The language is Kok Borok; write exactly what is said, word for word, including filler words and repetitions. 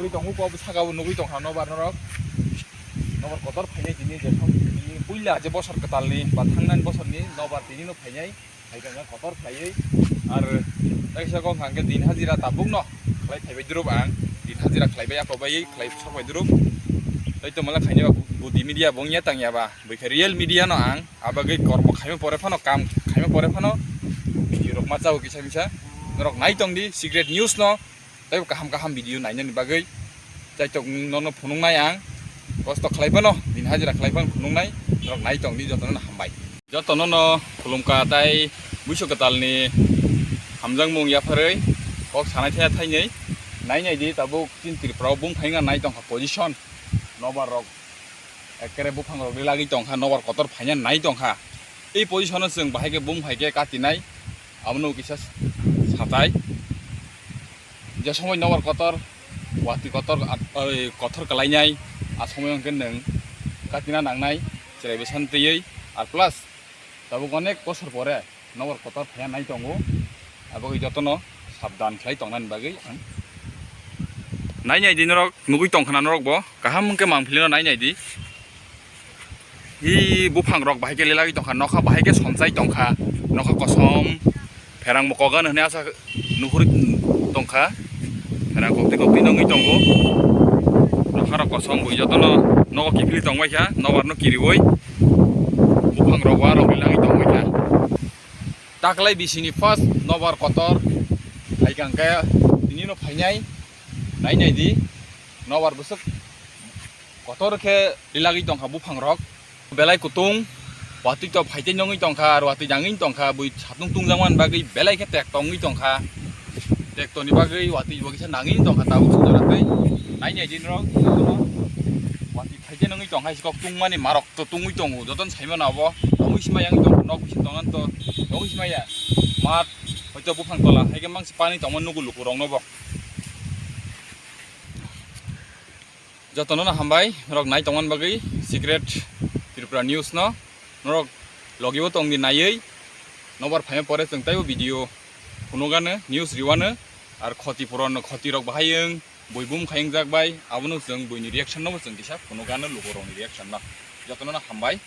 Nugwi tongo, kok bwsakao nugwi tongkha nobar norok. Nobar kotor phainai tini je thok tini puila je bosor kwtalni ba thangnani bosorni nobar tini no phainai. Phaikha wngkha kotor khlaiwi. Ar taisa kok hwnkha khe din hajira tabukno khlai phaibai durub ang. Din hajira khlaibai ako baiwi khlai sokbai durub. Tai to mala khainai ba budi media bo wngya tangya ba. Bwkha real media no ang. Abagwi kormo khaima pore phano, kam khaima pore phano video rok ma chao kisa misa. Norok nai tong di secret news no. Tei kaham kaham video nainani bagwi chaitok nono phunuknai ang. Kosto khlai phano, din hajira khlai phano phunuknai. Norok nai tong di, jotono no hambai. Jotono no khulumkha tai buiso kwtalni hamjakmung yapharwi kok sanai thaya thainwi. Nai nai di, tabuk chini Tripura o bung phainga nai tongkha position. Nobar rok ekkere buphang rok lagwi tongkha, nobar kotor phaina nai tongkha. Ei position o chwng bahai khe bung hai khe katinai, abono kisa satai. Je somoi nobar kotor, watwi kotor, oi, kotor kwlainai, a somoi hwnkhe nwng katina nangnai, chwrai bwsani twiwi, ar plus tabuk onek bosor pore nobar kotor phaiya nai tongo, abagwi jotono sabdan khlai tongnani bagwi ang nai nai di norok, nugwi tongkhna norok bo, kaham hwnkhe mangpili no nai nai di. Hi buphang rok bahai khe lelagwi tongkha, nokha bahai khe somsai tongkha, nokha kosom, pherang bo kogan hwnwi asa nuhur tongkha, pherang koktwi koktwi nongwi tongo, nokha rok kosom bui jotono nogo kiphilwi tongbaikha, nobar no kiriwi buphang rok wa rok lelagwi tongbaikha. Taklai bisini first nobar kotor phaikha hwnkhe tini no phainai, nai nai di nobar bwswk kotor khe lilagwi tongkha buphang rok. Belai kutung watwi to phaitei nongwi tongkha, ar watwi nangwi tongkha, bui satung tungjakmani bagwi belai khe tek tongwi tongkha. Tek toni bagwi watwi bo kisa nangwi tongkha tabuk sujora tei nai nai di norok watwi phaitei nongwi tongkha, kok tungmani marok to tungwi tongo, jotono saimano abo tongwi simaya wngwi tongo, nok bising tongmani to tongwi simaya. Mat hoito buphang tola hai khe mangsi pani tongma nugo lukurokno bo. Jotono no hambai, norok nai tongmani bagwi Secret Tripura News no. Norok logi o tong di naiwi, nobar phaima pore chwng taibo video phunukgano, news riwano, ar khoti puron khoti rok bahai wng, bui bum khai wngjak bai, abono chwng buini reaction no bo chwng kisa phunukgano, lukurokni reaction no. Jotono no hambai.